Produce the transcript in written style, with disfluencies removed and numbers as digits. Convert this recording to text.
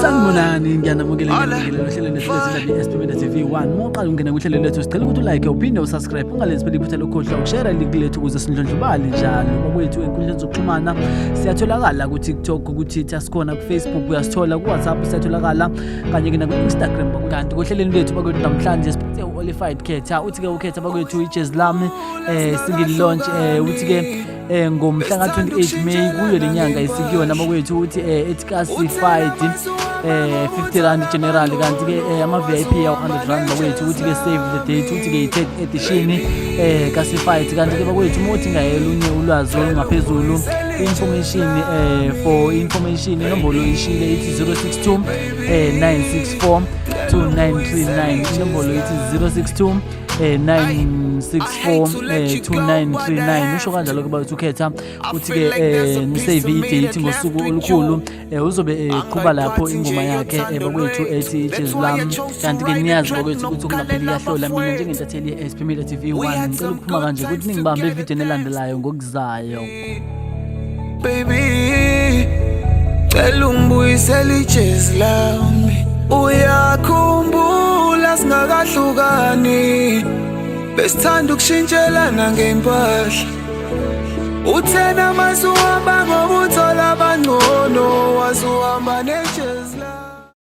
Sanibonani, ngiyanamukela ngiyanamukela ohlelweni lethu lezindaba i-SP Media TV 1. Uma uqala ungena kuhlelo lethu sicela ukuthi ulike uphinde usubscribe ungalenzi phela iphutha lokhohlwa ukushare link lethu ukuze sindlondlobale njalo. Bakwethu enkundleni zokuxhumana siyatholakala ku-TikTok, ku-Twitter sikhona, ku-Facebook uyasithola, ku-WhatsApp siyatholakala kanye ke naku-Instagram. Kanti kohlelweni lethu bakwethu namhlanje siphethe u-Olified Khetha. Uthi-ke uKhetha bakwethu ijezi lami single launch uthi-ke ngomhla ka-28 May kuyo le nyanga esikuyona bakwethu uthi ethi classified 50 rand general kanti ke ama VIP yawo 100 rand bakwethu uthi ke save the date uthi ke i-third edition classified kanti ke bakwethu uma uthi ngayelunye ulwazi olungaphezulu information for information inombolo ishile ithi 062 964 2939 inombolo ithi 062 964 2939 usho kanjalo ke bathi ukhetha uthi ke nisave idate ngosuku olukhulu uzobe eqhuba lapho ingoma yakhe bakwethu ethi ijezi lami kanti ke niyazi bakwethu ukuthi ukungapheli kuyahlola mina njengentatheli ye-SP Media TV 1 ngicela ukuphuma kanje ukuthi ningibambe evidweni elandelayo ngokuzayo. Baby, cela ungibuyisele ijezi lami. Uyakhumbula singakahlukani, besithanda ukushintshelana ngempahla. Uthena masuhamba ngoba uthola abangcono, wasuhamba nejezi lami.